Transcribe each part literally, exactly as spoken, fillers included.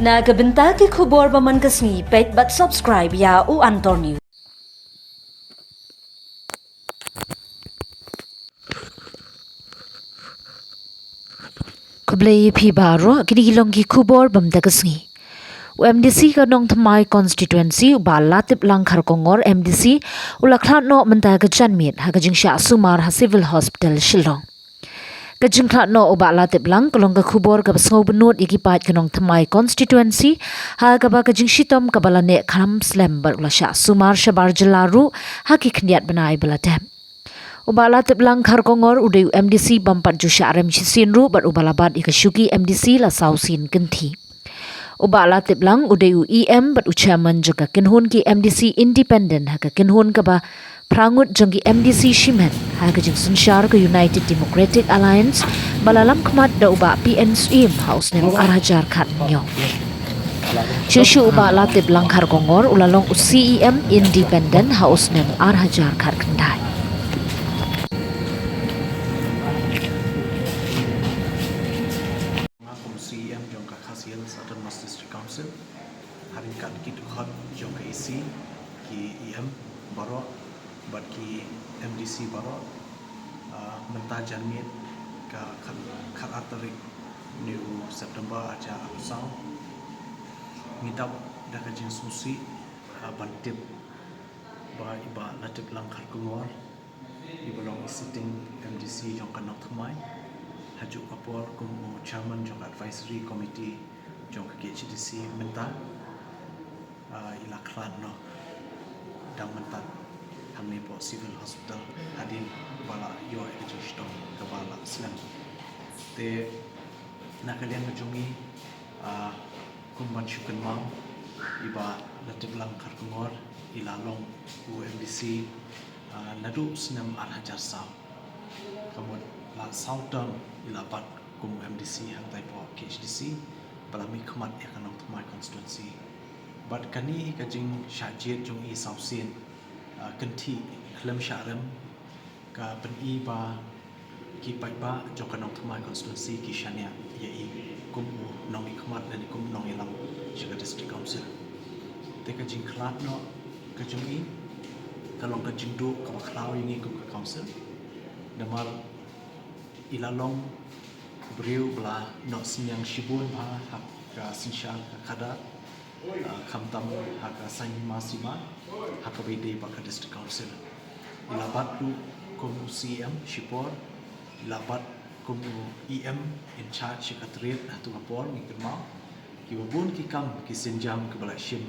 Na ka bynta ki khubor ba man ka sngi, peit bad subscribe ïa u Antor News. Khublei ïa phi baroh, kine ki long ki khubor ba mynta ka sngi. U M D C ka Nongthymmai constituency, u Bah Latiplang Kharkongor M D C, u la khlad noh mynta ka janmiet ha ka jingshah sumar ha Civil Hospital Shillong. Ka jingkhlad noh u Bah Latiplang ka long ka khubor kaba sngewbynnud ïa ki paid ka Nongthymmai constituency, ha kaba ka jingshitom kaba la neh kham slem bad u la shah sumar shabar jylla ruh ha ki khyndiat bnai ba la dep. U Bah Latiplang Kharkongor u dei u M D C bym pat ju shah rem shisien ruh bad uba la bat ïa ka shuki M D C la saw sien kynthih. U Bah Latiplang u dei u E M bad u chairman jong ka kynhun ki M D C independent ha ka kynhun kaba phra ngut jong ki M D C shimet ha ka jingsynshar ka United Democratic Alliance ba la lam khmat da u Bah P N Syiem ha u snem ar hajar khathynñiew. Shuh shuh u Bah Latiplang Kharkongor u la long u C E M independent ha u snem ar hajar khatkhyndai. Nga kum C E M jong ka Khasi Hills Autonomous District Council, ha ryngkat ki dkhot jong ka E C, ki E M baroh bad ki M D C baroh, ah, mynta janmiet ka khat, khat ar tarik ni u September arhajar arphew saw, ngi dap da ka jingsngewsih, ah, ban tip ba i Bah Latiplang Kharkongor, iba long i sitting M D C jong ka Nongthymmai, ha juh ka por kum u chairman jong ka advisory committee jong ka K H A D C mynta, ah, i la khlad noh dang mynta hangne hapoh Civil Hospital hadien ba la ïoh ïa ka jingshitom kaba la slem. Te na ka liang ka jong ngi, ah, kum ban shu kynmaw, i Bah Latiplang Kharkongor i la long u M D C, ah, naduh snem ar hajar saw. Ka mut la saw term i la bat kum u M D C hangtai hapoh K H A D C ba la mihkhmat ïa ka Nongthymmai constituency. Bad kane ka jingshah jied jong i saw sien, ah, kynthih khlem shah rem, ka pyni ba ki paidbah jong ka Nongthymmai constituency ki shaniah ïa i kum u nongmihkhmat lane kum u nongïalam sha ka District Council. Te ka jingkhlad noh ka jong i ka long ka jingduh kaba khlaw ïa ngi kum ka council. Namar i la long u briew ba la noh synñiang shibun bha ha ka synshar ka khadar, ah, khamtam ha ka saiñ hima sima, ha kaba ïadei bad ka District Council. I la bat ruh kum u C E M shipor, i la bat kum u E M in charge sha ka trade ha tu ka por, ngi kynmaw. Kiba bun ki kam ki sienjam kiba la shim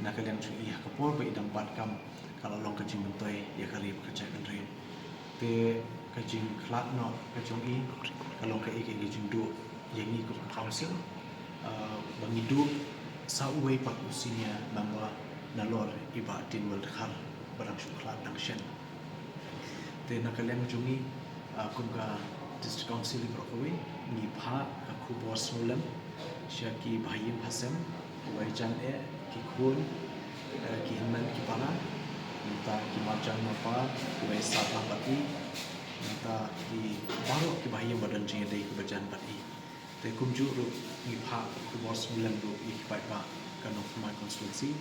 na ka liang jong i ha ka por ba i dang bat kam, ka la long ka jingmyntoi ïa ka ri bad ka jaitbynriew. Te ka jingkhlad noh ka jong i ka long kaei kaei ka jingduh ïa ngi kum ka council, ah, ba ngi duh sa uwei pat u senior member nalor i Bah Tinwell Dkhar ba dang shu khlad dang shen. Te na ka liang jong ngi, ah, kum ka District Council baroh kawei, ngi phah ka khubor sngewlem sha ki bahaïing bahasem, kiwei jan eh, ki khun, eh, ki hynmen ki para, nangta ki marjan marpa kiwei sah lang bad i, nangta ki baroh ki bahaïing ba don jingïadei kiba jan bad i. Te kumjuh ruh ngi phah ka khubor sngewlem ruh ïa ki paidbah ka Nongthymmai constituency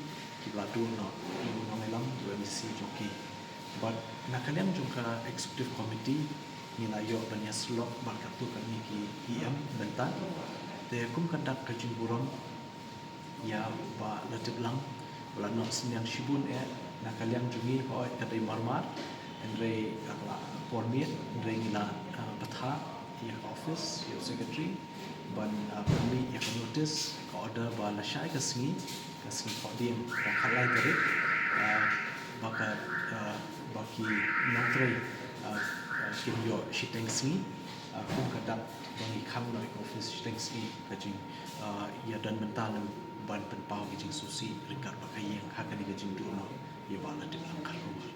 kiba la duh noh ïa u nongïalam, ïa u M D C jong ki. Bad na ka liang jong ka executive committee ngi la ïoh ban ïasyllok bad katto katne ki E M mynta. Te kum ka dak ka jingburom ïa u Bah Latiplang, ba la noh synñiang shibun eh na ka liang jong ngi, hooid ka dei marmar, hynrei ka la por miet, hynrei ngi la, ah, bthah ïa ka office, ïa u secretary, ban, ah, pynmih ïa ka notice, ka order ba lashai ka sngi, ka sngi Thohdieng, ka khatlai tarik, ah, ba ka, ah, ba ki nongtrei, ah, ah, kin ïoh shiteng sngi, ah, kum ka dak ba ngi khang noh ïa ka office shiteng sngi, ka jing, ah, ïa don mynta lem ban pynpaw ka jingsngewsih ryngkat bad ka ïing ha kane ka jingduh noh ïa u Bah Latiplang Kharkongor.